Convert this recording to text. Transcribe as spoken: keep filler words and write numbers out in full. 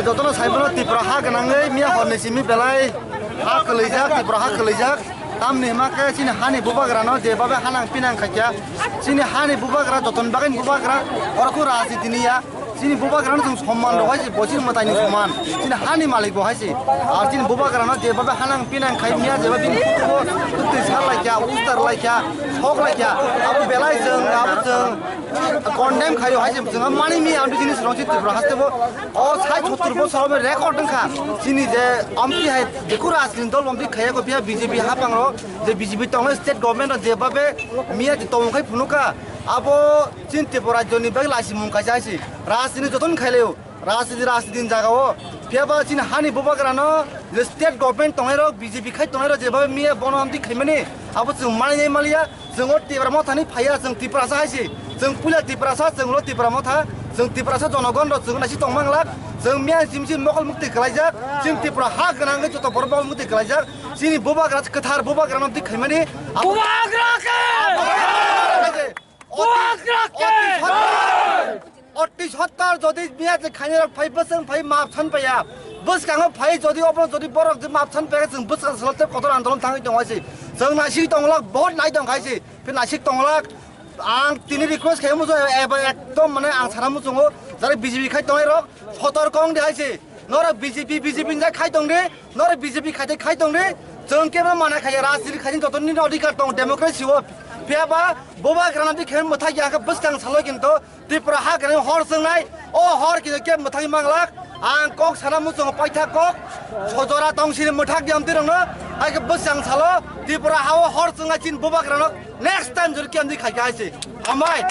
Jotono saimano Tripura ha gwnangwi miya horni simi belai ha kwlaijak, Tripura ha kwlaijak. Tamni hima khe chini hani bubagrano je babe hanang pinang khaikya, chini hani bubagra jotoni bagwi bubagra, oro kho rajniti niya. Chini bubagrano chwng somman rw hai se, bosi mwtaini soman. Chini hani malik bo hai se. Ar chini bubagrano je babe hanang pinang khai miya, je babe bini photo bo twtwi sar laikya, ustar laikya, sok laikya. Abo belai chwng, abo chwng condemn khaio hai se, chwng mani miya, ang bini srong si Tripura haste bo. O sai sottur bosor obo record wngkha. Chini je amtwi hai, je kura chini dol amtwi khaiya ko biya B J P hapang ro, je B J P tongnai state government ro je babe miya je tongmung khai phunuka. Abo chini Tripura rajyoni bagwi laisimung kaisa hai se. Rajniti jotono khailaio. Rajniti, rajniti ni jaga o. Phiya ba chini hani bubagrano je state government tongnai rok, B J P khai tongnai rok je babe miya bono amtwi khaimani. Abo chwng mani nai maliya. Chwng o Tipra Mothani phaiya, chwng Tiprasa hai se. Chwng puila Tiprasa, chwng ulo Tipra Motha, chwng Tiprasa jonogon rok chwng naisik tong manglak. Chwng miya chim chim mokol mukti kwlaijak. Chini Tripura ha gwnangwi joto borok mokol mukti kwlaijak. Chini bubagra kwthar bubagrano amtwi khaimani. Bubagra khe! Bubagra khe! Bubagra khe! Oti sottar jodi miya je khainai rok phai bwswng phai map san paiya. Bwskango phai jodi obo jodi borok je map san paiya chwng bwskang salo tei kotor andolon thangwi tongo hai se. Chwng naisik tonglak, vote nai tong khai se. Phi naisik tonglak. Ang tini request khai muchungo eba ekdom mane ang sana muchungo jara B J P khai tongnai rok sotor kong di hai se. Norok B J P, B J P ni jai khai tong di, norok B J P khai tei khai tong di. Chwng kebo mana khai rajniti khai joto ni adhikar tong democracy o. Phiya ba bubagrano di khai mwthak ya khe bwskang salo kinto Tripura ha gwnang hor chwngnai, o hor khe khe mwthangwi manglak. Ang kok sana muchungo paitha kok, sojora tong sini mwthak di amtwi rokno, hai khe bwsang salo Tripura ha o hor chwngnai chini bubagrano next time jori khe amtwi khai kha hai se. Hambai.